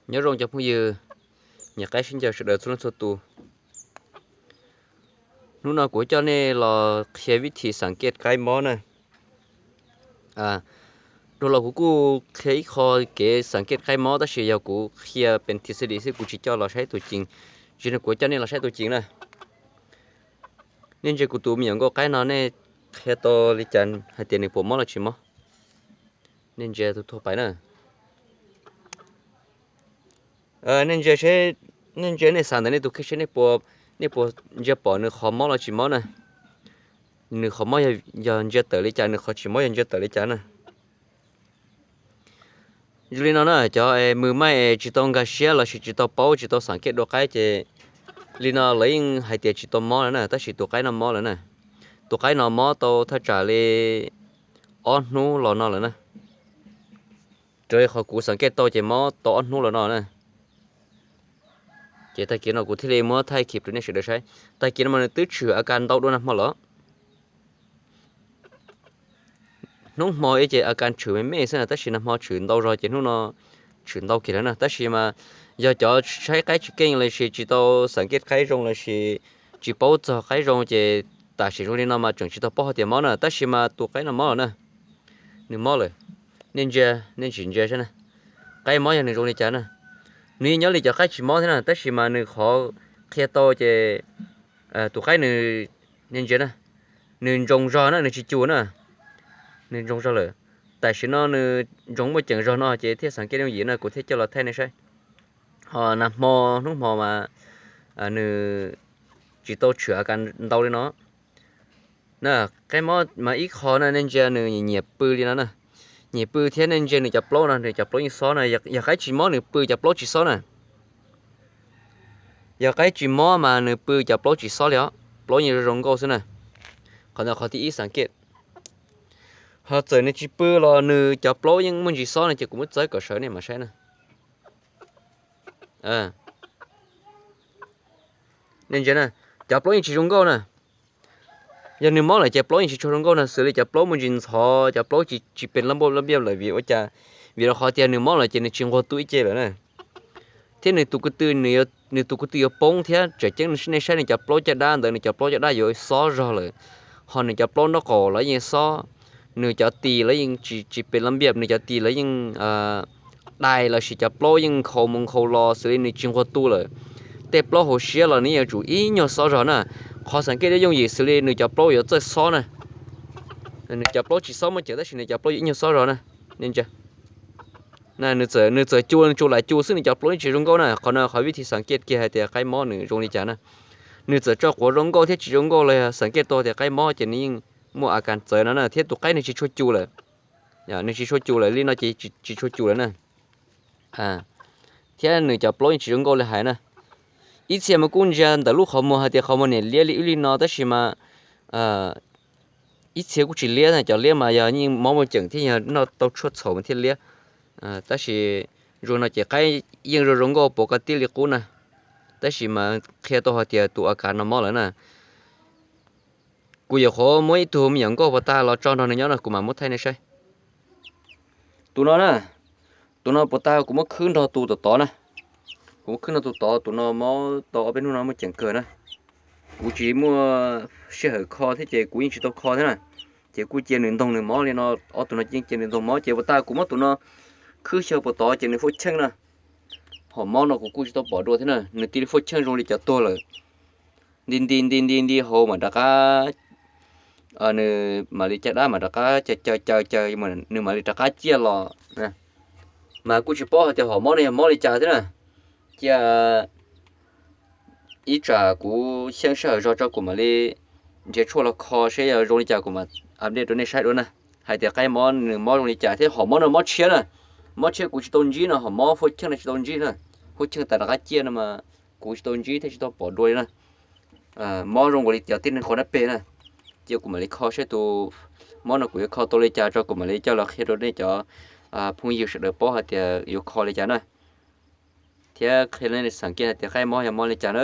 Nyob zoo cov phooj ywg, niam qaib sib ncaws sawv daws txhua leej txhua tus. Hnub no kuv coj nej los qhia vib thi xam kej qaib mob na. Dhau los kuv kuj qhia ib qho kev xam kej qaib mob, tab sis yog kuv qhia pes thi xi di xwb, kuv tsis coj los saib tus cees. Tsis no kuv coj nej los saib tus cees na. Nej ntsia kuv tus me nyuam nkauj qaib no, nej qhia tau li cas hais tias nws puas mob los tsis mob? Nej ntsia tus thuaj pais na. Nej ntsia, nej ntsia nej xav ntawm nej tus kheej seb nej puas, nej puas ntsia pom nws qhov mob los tsis mob na. Nws qhov mob yog ntsia tawm li cas, nws qhov tsis mob yog ntsia tawm li cas na. Zoo li no na, cov mws maij es tsis tau nkag siab los sis tsis tau paub, tsis tau xam kej dua qaib ces li no lawv yeej hais tias tsis tau mob lawm na, tab sis tus qaib no mob lawm na. Tus qaib no mob tau thaj tsam li ob hnub los no lawm na. Raws li qhov kuv xam kej tau ces mob tau ob hnub los no na. Ces tag kis no kuv thiaj li muab thaij clip rau nej sawv daws saib. Tag kis no mas nws twb tshwm a kas ntau dua nag hmo los. Hnub hmo ib ces a kas tshwm me me xwb na, tab sis nag hmo tshwm ntau zog ces hnub no tshwm ntau kiag lawm na. Tab sis mas yog cov saib qaib tsis keej los sis tsis tau xam kej qaib zoo los sis tsis paub txog qaib zoo ces tam sim zoo li no mas tseem tsis tau paub hais tias mob na, tab sis mas tus qaib no mob lawm na. Nws mob lawm. Nej ntsia, nej tsis ntsia saib na, qaib mob yog nws zoo li cas na. Nws yeej nyob li cov qaib tsis mob thiab na, tab sis mas nws qhov qhia tau ces tus qaib nws, nej ntsia na, nws ntsoog zog na, nws tsis cum na. Nws ntsoog zog lawm. Tam sim no nws ntsoog muaj ceem zog no ces thiaj xam kej yooj yim na, kuv thiaj coj los thaij nej saib. Ho nag hmo, hnub hmo mas nws tsis tau tshwm a kas ntau li no. Na, qaib mob mas ib qho na, nej ntsia nws nyiam pw li no na. Nyiam pw thiab nej ntsia nws cov plaub no, nws cov plaub yeej xob na. Yog qaib tsis mob nws pw cov plaub tsis xob na. Yog qaib tsis mob mas nws pw cov plaub tsis xob li os, plaub yeej zoo zoo nkauj xwb na. Qhov ntawd qhov thib ib xam kej. Ho txawm nws tsis pw los nws cov plaub yeej muaj ntsis xob no ces kuv muab txawb kom sawv nej mam saib na. Nej ntsia na, cov plaub yeej tsis zoo nkauj na. Yog nws mob lawm ces plaub yeej tsis tshua zoo nkauj na, xws li cov plaub muaj ntsis ntxhov, cov plaub tsis pes lab npuaj lab npiaj lawm vim ua cas? Vim rau qhov tias nws mob lawm ces nws tsis nquag tu ib ce lawm na. Thiab nws tus ko tw, nws tus ko tw yuav poob thiab. Tseem ceeb nej saib nws cov plaub caj dab ntawd, nws cov plaub caj dab yuav xob zog lawm. Ho nws cov plaub nraub qaum los yeej xob, nws cov tis los yeej tsis pes lab npiaj, nws cov tis los yeej dai los sis cov plaub yeej nkhaus mus nkhaus los xws li nws tsis nquag tu lawm. Tej plaub hauv siab los nws yeej yuav tsum ib nyuag xob zog na. Qhov xam kej yooj yim xws li nws cov plaub yuav txawj xob na. Nws cov plaub tsis xob muaj ceem tab sis nws cov plaub yuav ib nyuag xob zog na. Nws txawm, nws txawm cu, nws tsuas lam cu xwb nws cov plaub yeej tsis zoo nkauj na. Qhov no qhov vib thi xam kej kiag hais tias qaib mob nws zoo li cas na. Nws txawm tso quav zoo nkauj thiab tsis zoo nkauj los yog xam kej tau tias qaib mob ces nws yeej muaj a kas txawv no na. Thiab tus qaib nws tsis tshua cu lawm. Nws tsis tshua cu lawm, li no ces tsis tshua cu lawm na. Thiab nws cov plaub yeej tsis zoo nkauj li hais na. Ib txhia mas kuj ntsia ntawm lub qhov muag hais tias qhov muag niam liab li wb li no, tab sis mas ib txhia kuj tsis liab na. Cov liab mas yog yeej mob muaj ceem thiab yog noj tau tshuaj txhaum mas thiaj liab. Tab sis zoo no ces qaib yeej zoo zoo nkauj puas koj tib li qub na. Tab sis mas qhia tau hais tias tus a kas no mob lawm na. Kuv yuav qhuav muab ib tug me nyuam nkauj puas tag los tso nrog nws nyob no kuv mam muab thaij nej saib. Tus no na, tus no puas tag kuv muab khwb nrog tus tom tod na. Kuv muab khwb nrog tus tod, tus no mob tau ob peb hnub no muaj ceem kawg na. Kuv tsis muaj sij hawm kho thiab ces kuv yeej tsis tau kho thiab na. Ces kuj cia nws ntoog nws mob li no, ob tug no yeej cia nws ntoog mob ces puas tag kuv muab tus no khwb xyaw puas tod ces nws faj cheej na. Hom mob no kuv kuj tsis tau pom dua thiab na, nws cia li faj cheej zoo li cov tuag lawm. Nti nti nti nti nti hauv mam rov qab, nws mam li caj dab mam rov qab caws caws caws caws, nws mam li rov qab ciaj los. Mas kuj tsis paub hais tias hom mob no yog mob li cas thiab na. Cia ib tsam kuv xyeej sij hawm zog tso kuv mam li nrhiav tshuaj los kho seb yog zoo li cas kuv mam update rau nej saib dua na. Hais tias qaib mob nws mob zoo li cas thiab hom mob no mob tshiab na. Mob tshiab kuv tsis tau ntsib no, hom mob faj cheej no tsis tau ntsib na. Faj cheej tas rov qab ciaj no mas kuv tsis tau ntsib thiab tsis tau pom dua li na. Mob zoo nkaus li cov tib neeg qhov nab peg na. Cia kuv mam li kho seb tus mob no kuv yuav kho tau li cas tso kuv mam li coj los qhia rau nej cov phooj ywg sawv daws paub hais tias yuav kho li cas na. Thiab qhia nej xam kej hais tias qaib mob yog mob li cas na.